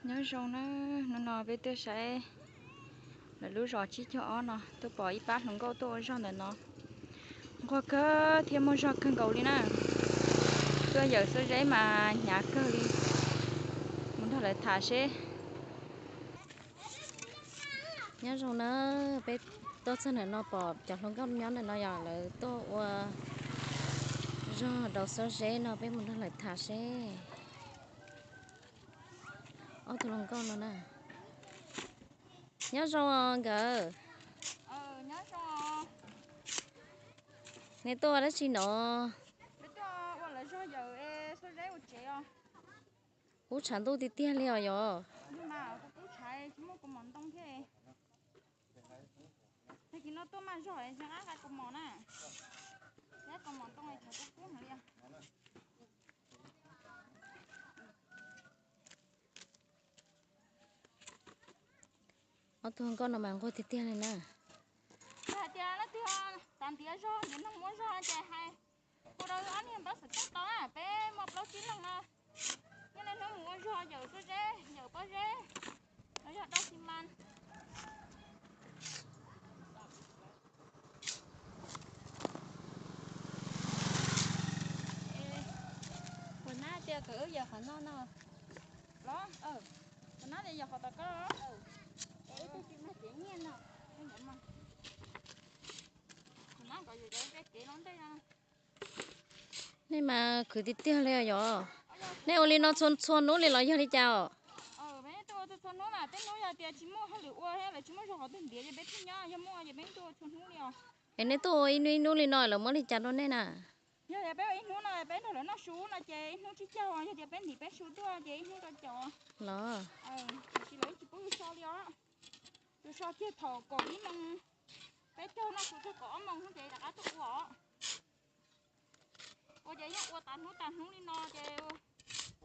Nyob zoo na, hnub no peb tuaj saib lawv lub zos tsib caug ob no, tuaj pom ib pab hluas nkauj tuaj ua zog ntawm no. Nquag kawg thiab muaj zog kawg nkaus li na. Tuaj yawm xuab zeb mas hnyav kawg li. Mus nrog lawv tham seb. Nyob zoo na, peb tuaj txog ntawm no pom cov hluas nkauj nyob ntawm no yog lawv tuaj ua zog rau xuab zeb no, peb mus nrog lawv tham seb. Ob tug hluas nkauj no na. Nyob zoo nkawd. Neb tuaj ua dab tsi no? Kub tshav ntuj tiag tiag li os yog. Ob tug nkauj no mas nquag tiag tiag li na. Yog hais tias leej twg tas ntiav zog ntiav neeg muab zog ces hais hu rau ob niag npawb xov tooj tau na, peb muaj plaub tsib leeg no. Nyob niaj hnub mus ua zog yawm xuab zeb yawm pob zeb, los yog rau xi mas. Puas nab tias kom wb yawm qhov no no? Los, puas nab tias yawm qhov tom koj. Ib tug tsis mag kev nyiaj no. Puas nab kom yawm kev no ntej no. Nej mas khwv tiag tiag li os yog. Nej ua li no txhua txhua hnub li los yog li cas os? Peb tuaj ua txhua txhua hnub mas tej hnub yog tias tsis muaj hauj lwm ua thiab lawv tsis muaj zog qhov twg ntiav ces peb thiaj nyob, yog muaj ces peb tuaj ua txhua hnub li os. Es nej tuaj ua ib hnub ib hnub li no lawv muab li cas rau nej na? Yog tias peb ua ib hnub no peb nrog lawv noj su no ces ib hnub tsib caug, yog tias peb ntim peb su tuaj ces ib hnub rau caum. Los, tiam sis lawv tsis pub yus so li os. Yus so kiag thaum kaum ib moos, peb caug noj su txog kaum ob moos ces rov qab tuaj ua os. Ua ces yeej ua tas hnub tas hnub li no ces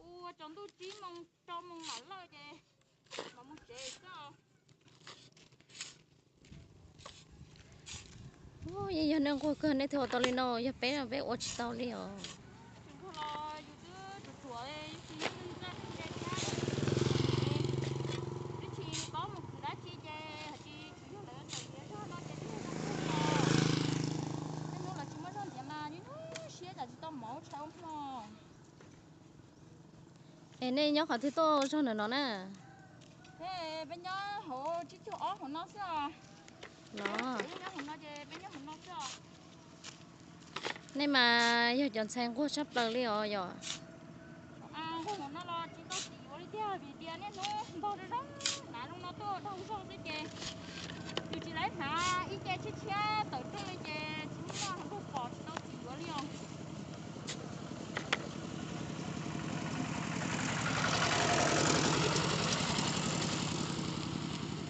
ua tsaus ntuj tsib moos rau moos mam lawj ces mam mus tsev xwb. Yeej yog nej nquag kawg nej thiaj ua tau li no, yog peb no peb ua tsis tau li os. Tej hnub lawv tsis muaj zog ntiav mas nyuaj nyuaj siab cas tsis tau mov tshaib ua hmo. Es nej nyob qhov twg tuaj zog ntawm no na? Peb nyob hauv tsib caug ob hauv no xwb os. Los, nyob hauv no ces peb nyob hauv no xwb os. Nej mas yog cov ntxhais nquag tshaj plaws li os yog. Nquag hauv no los tsis tau txim yuav li tiag vim tias niaj hnub npog zoo zoo, hnav zoo no tuaj daug zog xwb ces yus tsis laiv hnav ib ce tshiab tshiab tawm rooj li ces tsis muaj nquag pom tsis tau txim yuav li os.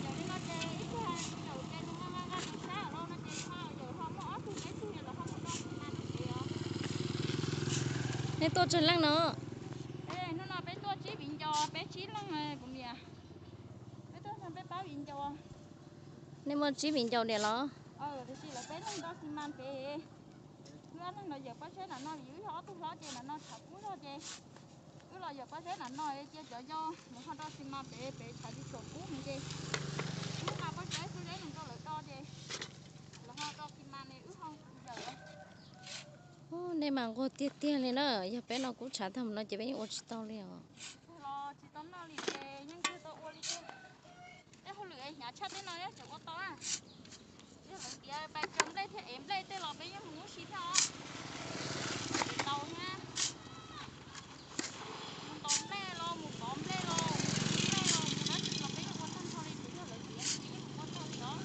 Yog li no ces ib txhia yawm ces nws nqa nqa tus sab los no ces ho yawm ho muaj ob tug peb tug lawv ho mus rau tus mas rau kev os. Nej tuaj tsawg leej no? Hnub no peb tuaj tsib viv ncaus peb tsib leej kuv niam. Peb tuaj peb pab viv ncaus. Nej muaj tsib viv ncaus diam los? Tiam sis lawv peb leeg nto xi mas pem. Wb ob leeg los yawm pob zeb nram no vim wb yog ob tug hlob ces nram no tshav kub zog ces wb los yawm pob zeb nram no cia cov yau lawv ho rau xi mas pem, pem tshav tsis tshua kub heev ces wb nqa pob zeb xuab zeb mus rau lawv do ces lawv ho rau xi mas ne wb ho yawm. Nej mas nquag tiag tiag li na, yog peb no kub tshav tag mus no ces peb yeej ua tsis tau li os. Los tsis tau noj li ces yeej kawg tau ua li xwb. Tej hauj lwm hnyav tshaj tej no yeej tseem ua tau na. Yog lawv ntiav pais caw nplej thiab ev nplej tej los peb yeej mus ua si thiab os. Ntaus thiab, mus ntaus nplej los mus pov nplej los mus nplej los mus dab tsi los peb yeej ua tag nrho li, tsuas yog lawv ntiav peb yeej ua tag li os.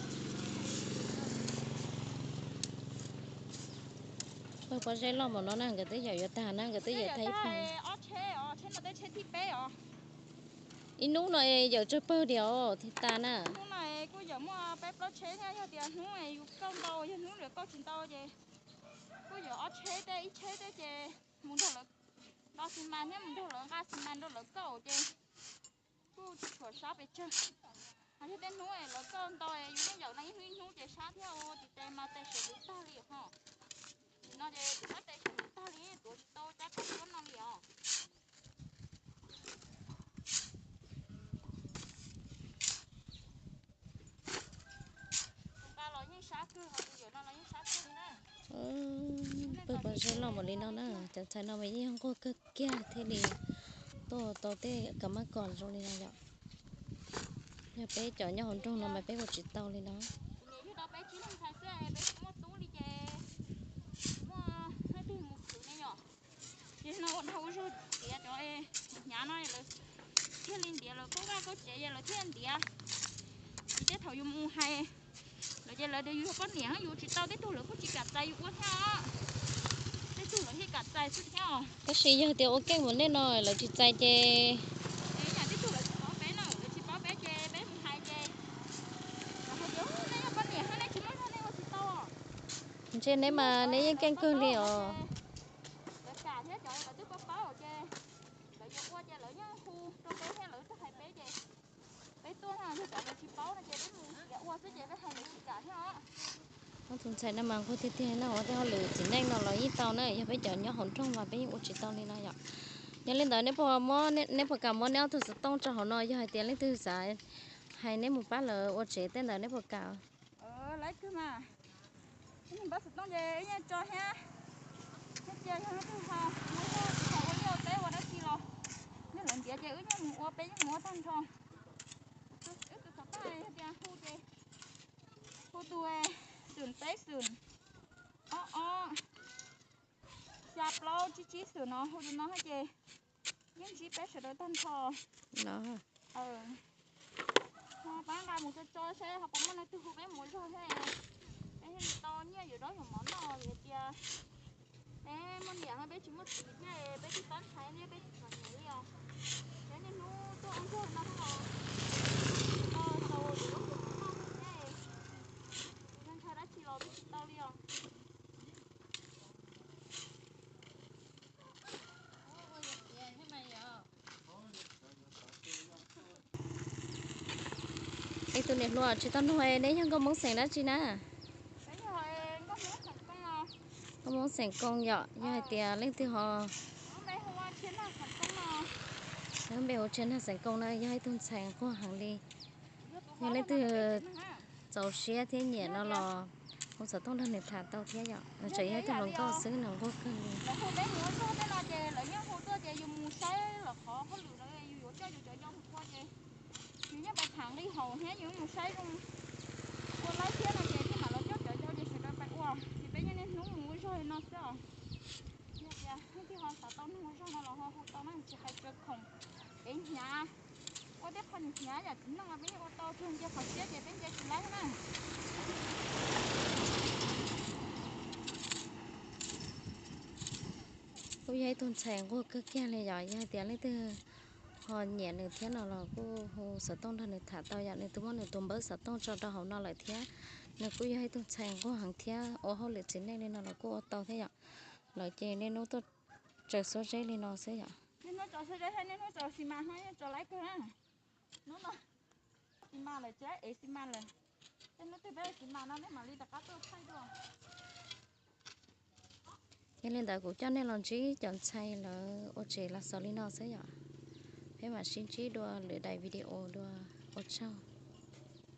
Pawg pob zeb loj npaum no na, nkawd twb yawm yuav tag na, nkawd twb yawm tag ib pawg. Ob tsheb os, tsheb no tej tsheb thib peb os. Ib hnub no yawm tsawg pawg diam thiaj tas na? Hnub no kuj yawm muaj peb plaub tsheb thiab, yog tias hnub yus kauj ntau, yog hnub lawv kauj tsis ntau ces kuj yawm ob tsheb tej, ib tsheb tej ces mus nrog lawv do xi mas thiab mus nrog lawv nqa xi mas nrog lawv kauj ces kuj tsis tshua sab pes tsawg. Ho yog tej hnub lawv kauj ntau yus yeej yawm no ib hnub ib hnub ces sab thiab ua tis tes mas tes sawv ntxov tag li ho. Nim no ces tus sab tes sawv ntxov tag li, tuav tsis tau cab kauj tuab no li os. Zoo loj npaum li no na, cov ntxhais no mas yeej yog nquag kawg kiag thiaj li tuaj tau tej kav mab kom zoo li no yom. Yog peb cov nyob hauv nroog no mas peb ua tsis tau li no. Ces no ua dhau ua zog tiav cov hnyav no lawv thiaj li ntiav lawv kauj vaj kauj tsev es lawv thiaj ntiav. Ces tej thaum yus mus hais lawv ces lawv tias yus yog poj niam yus tsis tau, tej tug lawv kuj tsis kam txais yus ua thiab os. Tej tug lawv thiaj kam txais xwb thiab os. Tab sis yog tias ua keej mus nej no lawv tsis txais ces, yam tej tug lawv tsis paub peb na, lawv tsis paub peb ces peb mus hais ces lawv hais tias nej yog poj niam thiab nej tsis muaj zog nej ua tsis tau. Ntshe neb mas neb yeej keej kawg li os. Lawv kam thiab cov lawv twb paub paub ces lawv yuav ua ces lawv yeej hu rau peb thiab lawv tuaj hais peb ces peb tuaj no yog cov lawv tsis paub no ces peb mus tiav ua xwb ces peb hais lawv tsis kam thiab os. Ob tug ntxhais no mas nquag tiag tiag no ua tej hauj lwm txiv neej no los yeej tau na, yog peb cov nyob hauv nroog mas peb yeej ua tsis tau li no yom. Yog li ntawd neb puas kam muab neb ob tug xov tooj tso hauv no, yog hais tias leej twg xav hais neb mus pab lawv ua tsev tej ntawd neb puas kam? Lawv kawg mas, npawb xov tooj ces wb yeej tso thiab. Thiab cia yog leej twg ho muaj zog tsis tau ua liaj ua teb ua dab tsi los, yog lawv ntiav ces wb yeej mus ua, peb yeej mus ua tag nrho. Wb tus xov tooj yog tias hu ces hu tus xoom peb xoom ob ob xya plaub tsib tsib xoom no, hu tus no ces yeej ntsib peb sawv daws tag nrho. Ho pab nqa mus tso tso seb ho puas muaj leej twg hu peb mus ua zog thiab. Peb thiaj li tau nyiaj yuav zaub yuav mov noj vim tias peb muaj niam peb tsis muaj txiv thiab peb twb tab ntshai thiab peb tsis tshua nyiam li os. Peb niaj hnub tuaj ua zog no los tau yuav zaub yuav mov noj thiab, tsis ntshai dab tsi los peb tsis tau li os. Ib tug niam hluas tsis tau nug, neb yog nkauj Hmoob xeem dab tsi na? Nkauj Hmoob xeem Koos yom, yog hais tias leej twg ho, nws npe hu Tshia Nag xeem Koos na, yog ib tug ntxhais nquag heev li. Yog leej twg txaus siab thiab nyiam no los hu xov tooj nrog nws tham tau thiab yom. Nws tseem yog ib tug hluas nkauj xwb, nws nquag kawg li. Lawv hu peb mus ua zog tej no ces lawv yeej hu tuaj ces yus mus saib lawv qhov hauj lwm lawv yus yuav coj yus cov nyo mus ua ces yus yeej pais tham nqi haum thiab yus mus saib zoo ua laib thiab no ces thiaj mam los coj cov yau ces sawv daws pais ua. Ces peb yeej niaj hnub mus ua zog li no xwb os. Yog tias leej twg ho xav tau neeg ua zog no los ho hu tau na, tsis hais tsuas khoom kev hnyav, ua tej qho hnyav yam txiv neej los peb yeej ua tau, tsuas nce qhov siab ces peb nce tsis laib na. Kuj yog ib tug ntxhais nquag kawg kiag li yom, yog hais tias leej twg ho nyiam nws thiab no los kuj hu xov tooj nrog nws tham tau yom. Nws twb muab nws tus npawb xov tooj tso rau hauv no lawm thiab. Nws kuj yog ib tug ntxhais nquag heev thiab ua hauj lwm txiv neej li no los kuj ua tau thiab yom. Lawv ces niaj hnub tuaj tsaws xuab zeb li no xwb yom. Niaj hnub tsaws xuab zeb thiab niaj hnub tsaws xi mas no yeej tsaws laib kawg na. Hnub no xi mas lawm, tsis ev xi mas lawm. Tej hnub twg peb xi mas no nej mam li rov qab tuaj thaij dua. Yog li ntawd kuv coj nej los ntsib cov ntxhais lawv ua tsev los xaus li no xwb yom. Peb mam sib ntsib dua lwm daim video dua, ua tsaug.